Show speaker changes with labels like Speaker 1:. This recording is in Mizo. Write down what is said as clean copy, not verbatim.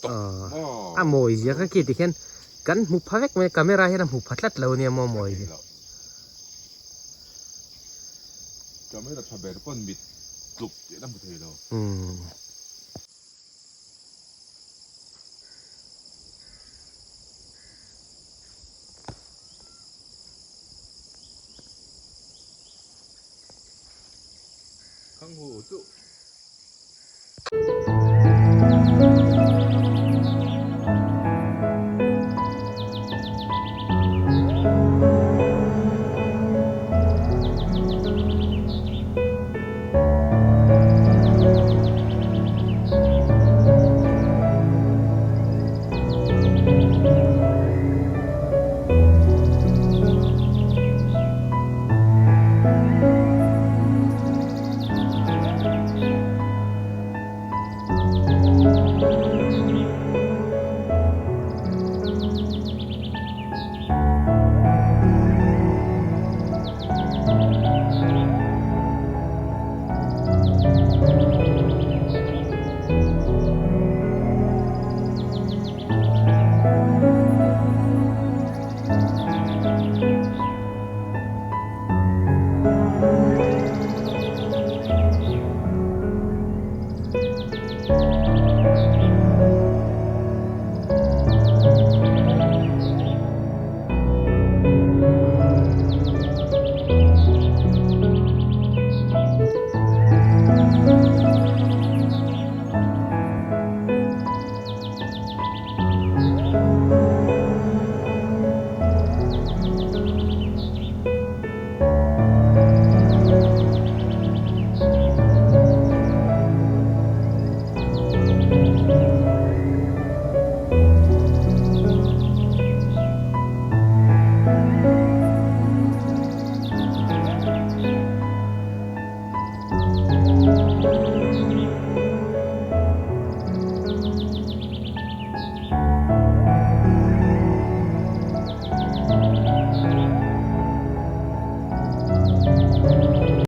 Speaker 1: Tawp a mawi zia kha khi tikhian kan hmu pha vek mai camera hian a hmu pha tlat lo nia maw mawi hi.
Speaker 2: Camera tha ber pawn mit tluk tih na hmu thei lo. Khang hu chu.